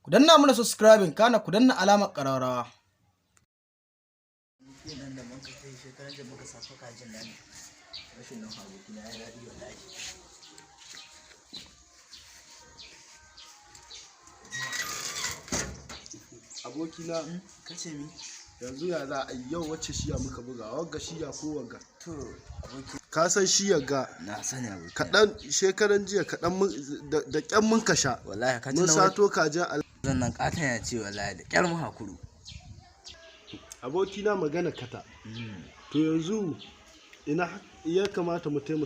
Ku danna mana subscribing, kana ku danna alamar ƙararrawa. Nan da muka kai shekaran da muka safa kajin nan, rashin nan abokina ya daɗi wallahi. Abokina. Ka ce mi? Yanzu ya za a yi yau? Wacce shiya muka buga, wagga shiya ko wagga? To aboki. Ka san shiyar ga. Na sani, aboki. Kaɗan shekaran jiya kaɗan da ƙyan mun ka sha. Wallahi ka mun tuna sato kajin zan nan ƙatan ya ce wallahi da ƙyar mu hakuru. Abokina, magana kata. To yanzu ina ya kamata mu tai mu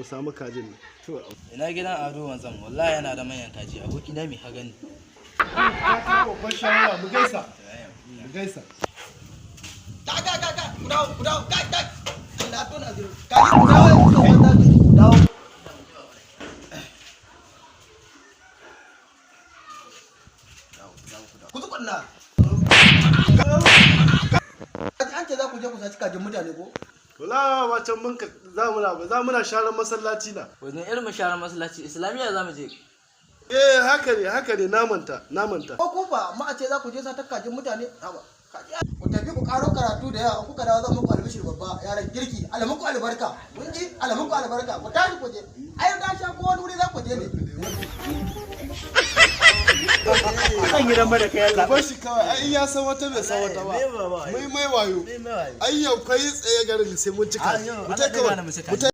samu kajin nan? To ina gidan Ado Wanzam, wallahi yana da manyan kaji, aboki na, mi ka gani? Babban shawara, mu gaisa, mu gaisa. Ka ka ka ka, ku dawo, ku dawo, kai kai. Allah ya tona asiri. Kaji, ku dawo yanzu, wanda ku dawo. Ku tukunna. An ce za ku je ku saci kajin mutane ko? Wala wacan mun ka za mu na ba za muna sharan masallaci na. Wajen irin sharar masallaci, islamiyya za mu je. Eh, haka ne, haka ne, na manta, na manta. Ko ku fa, amma a ce za ku je sata kajin mutane? Haba. Kaji, ku tafi ku karo karatu da yawa, kuka dawo zan muku albishir babba, yaran kirki, Allah muku albarka. Mun ji, Allah muku albarka. Ku tashi ku je. Ai da sha ko wani wuri za ku je ne. Zan yi dan da kai. Ka bar shi kawai, ai in ya san wata bai san wata ba. Mai mai wayo. Ai yau kai tsaye garin sai mun cika. Ah, yau, mu tai Allah zai kawai gane mu cika. mu tai.